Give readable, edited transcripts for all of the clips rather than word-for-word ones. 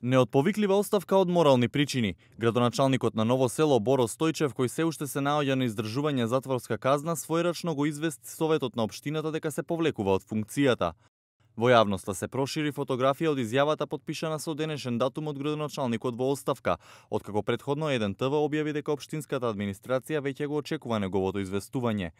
Неотповиклива оставка од морални причини. Градоначалникот на Ново село Боро Стојчев, кој се уште се наоѓа на издржување затворска казна, својрачно го извести Советот на општината дека се повлекува од функцијата. Во јавноста се прошири фотографија од изјавата потпишана со денешен датум од градоначалникот во оставка, откако претходно еден ТВ објави дека општинската администрација веќе го очекува неговото известување.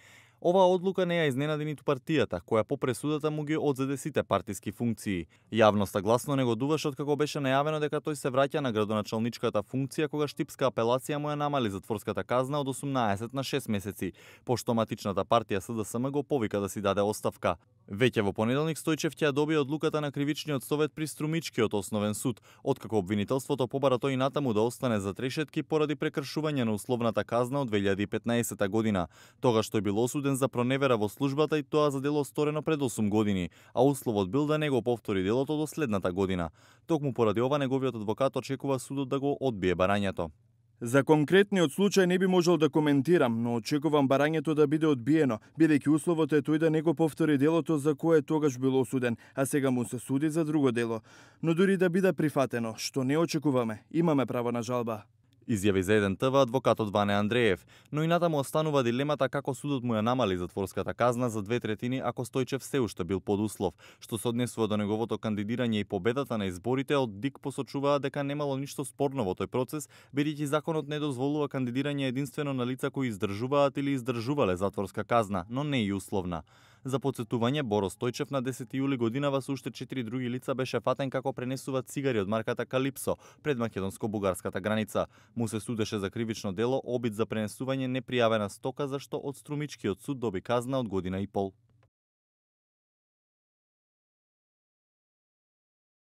Оваа одлука не ја изненади ниту партијата, која по пресудата му ги одзеде сите партиски функции. Јавноста гласно негодуваше откако беше најавено дека тој се враќа на градоначалничката функција кога штипска апелација му ја намали затворската казна од 18 на 6 месеци, пошто матичната партија СДСМ го повика да си даде оставка. Веќе во понеделник Стојчев ќе ја добие одлуката на кривичниот совет при Струмичкиот основен суд, откако обвинителството побара тој натаму да остане за трешетки поради прекршување на условната казна од 2015 година. Тогаш тој бил осуден за проневера во службата и тоа за дело сторено пред 8 години, а условот бил да не го повтори делото до следната година. Токму поради ова неговиот адвокат очекува судот да го одбие барањето. За конкретниот случај не би можел да коментирам, но очекувам барањето да биде одбиено, бидејќи условот е тој да не го повтори делото за кое тогаш бил осуден, а сега му се суди за друго дело. Но дури да биде прифатено, што не очекуваме, имаме право на жалба. Изјави за еден ТВ адвокатот Ване Андреев, но и натаму останува дилемата како судот му ја намали затворската казна за 2/3 ако Стојчев се уште бил под услов, што се однесува до неговото кандидирање и победата на изборите. Од ДИК посочуваат дека немало ништо спорно во тој процес, бидејќи законот не дозволува кандидирање единствено на лица кои издржуваат или издржувале затворска казна, но не и условна. За потсетување, Боро Стојчев на 10 јули годинава со уште 4 други лица беше фатен како пренесува цигари од марката Калипсо пред македонско-бугарската граница. Му се судеше за кривично дело обид за пренесување непријавена стока, зашто од Струмичкиот суд доби казна од година и пол.